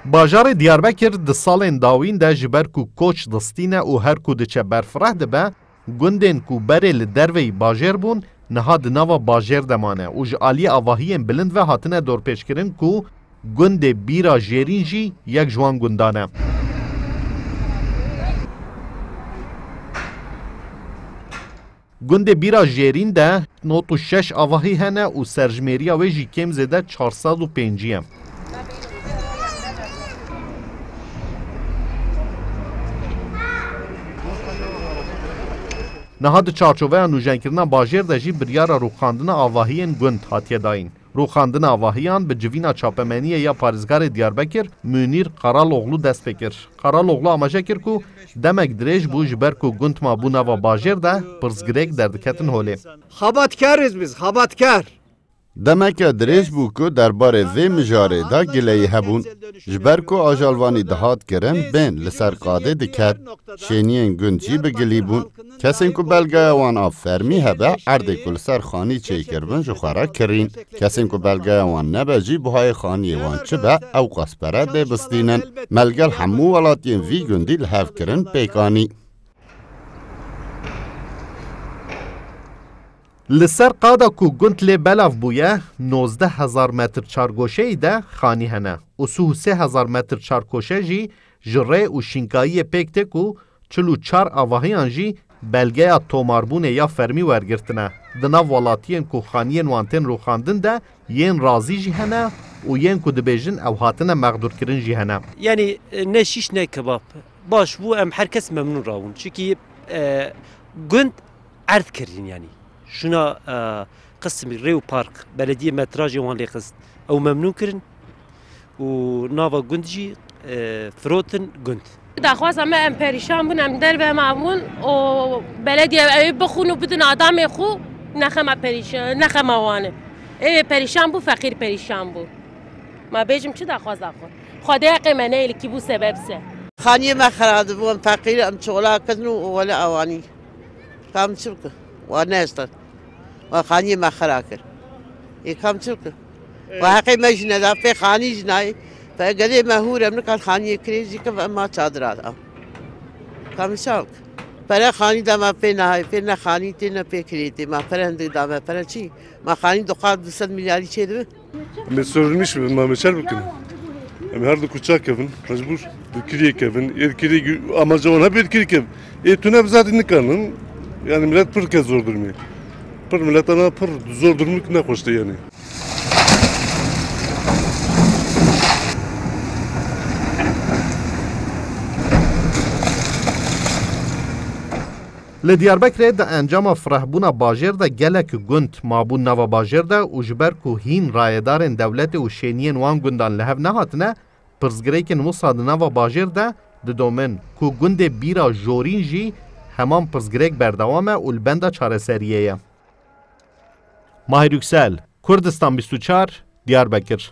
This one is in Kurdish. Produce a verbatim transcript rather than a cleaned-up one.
Bajarê Diyarbekir di salên dawîn de ji ber ku koç distîne û her ku diçe berfireh dibe, gundên ku berê li derveyî bajêr bûn, niha di nava bajêr de mane û ji aliyê avahiyên bilind ve hatine dorpêçkirin ku gundê Bîra Jêrîn jî yek ji wan gundan e. Gundê Bîra Jêrîn de nod û şeş avahî hene û serjimêriya wê jî kêm zêde çar sed û pêncî ye. Niha di çarçoveya nûjenkirina bajêr de jî biryara rûxandina avahiyên gund hatiye dayîn. Rûxandina avahiyan bi civîna çapemeniyê ya parêzgarê Diyarbekir Munîr Qaraloglu dest pê kir. Qaraloglu amaje kir ku demek dirêj bû ji ber ku gund mabû nava bajêr de pirsgirêk derdiketin holê. Xebatkariz biz, xebatkar. Demeke dirêj bû ku derbarê vê mijarê de gileyî hebûn. Ji ber ku ajalvanî dihat kirin, bên li ser qadê diket. Şêniyên gund jî bi gilî bûn. Kesên ku belgeya wan a fermî hebe, erdê ku li ser xanî çêkiribin ji xwe re kirîn. Kesên ku belgeya wan nebe jî buhayê xaniyê wan çi be, ew qas pere dê bistînin. Me li gel hemû welatiyên vî gundî li hev kirin pêkanî. Li ser qada ku gund lê belav bûye, nozdeh hezar metr çargoşeyî de xanî hene û sih û sê hezar metr çarkoşe jî ji rê û şînkayiyê pêk tê ku çil û çar avahiyan jî belgeya tomarbûnê ya fermî wergirtine. Di nav welatiyên ku xaniyên wan tên rûxandin de yên razî jî hene û yên ku dibêjin ew hatine mexdûrkirin jî hene. Yani, e, ne şiş ne kebap. Baş bû, em her kes memnûn rabûn. Çikî, e, gund erd kirin yani. Şuna, e, qismî rê û park, belediye metrajê wan lê xist. Ew memnûn kirin û nava gund jî, e, firotin gund. Daxwaza me, em perîşan bûn, em derve me bûn û belediye ew bixwin û bidin adamê xwe, nexe me perîşan, nexe me wane. Ew ê perîşan bû, feqîr perîşan bû. Ma bêjim çi daxwaza xwe? Xwedê heqê me neylikî bû sebeb se. Xaniyê me xera dibû, em feqîr, em çola kirin û wele awanî. Kam çi bikin? Wa neştin. Wa xaniyê me xera kir. Ê kam çi bikin? Wa heqê me jî neda, pê xanî jî nayê. Pe gelê me hûr em nikan xaniyê kirê jî kim em ma çadira da. Kam çi bikin? Pere xanî da me pê nahayê, pê ne xanî tê ne pê kirê tê. Ma pere hindik da me, pere çi? Ma xanî doqat du sed milyarî çê dibe. Em ê sorulmuş bin, ma me çer bikin. Em her du kuça kevin, mecbur. Di kiriyê kevin, ê di kiriyê gü-, amaca wan hep ê di kiriyê kevin. Ê tune bi zatî nikanin. Yani millet pir ke zor durumê. Pir millet ana pir zor durumik nexweş de yani. Li Diyarbekirê di encama firehbûna bajêr de gelek gund mabûn nava bajêr de û ji ber ku hîn rayedarên dewletê û şêniyên wan gundan li hev nehatine, pirsgirêkên wisa di nava bajêr de didomin ku gundê Bîra Jorîn jî heman pirsgirêk berdewam e û li benda çareseriyê ye. Mahir Yüksel, Kurdistan bîst û çar, Diyarbekir.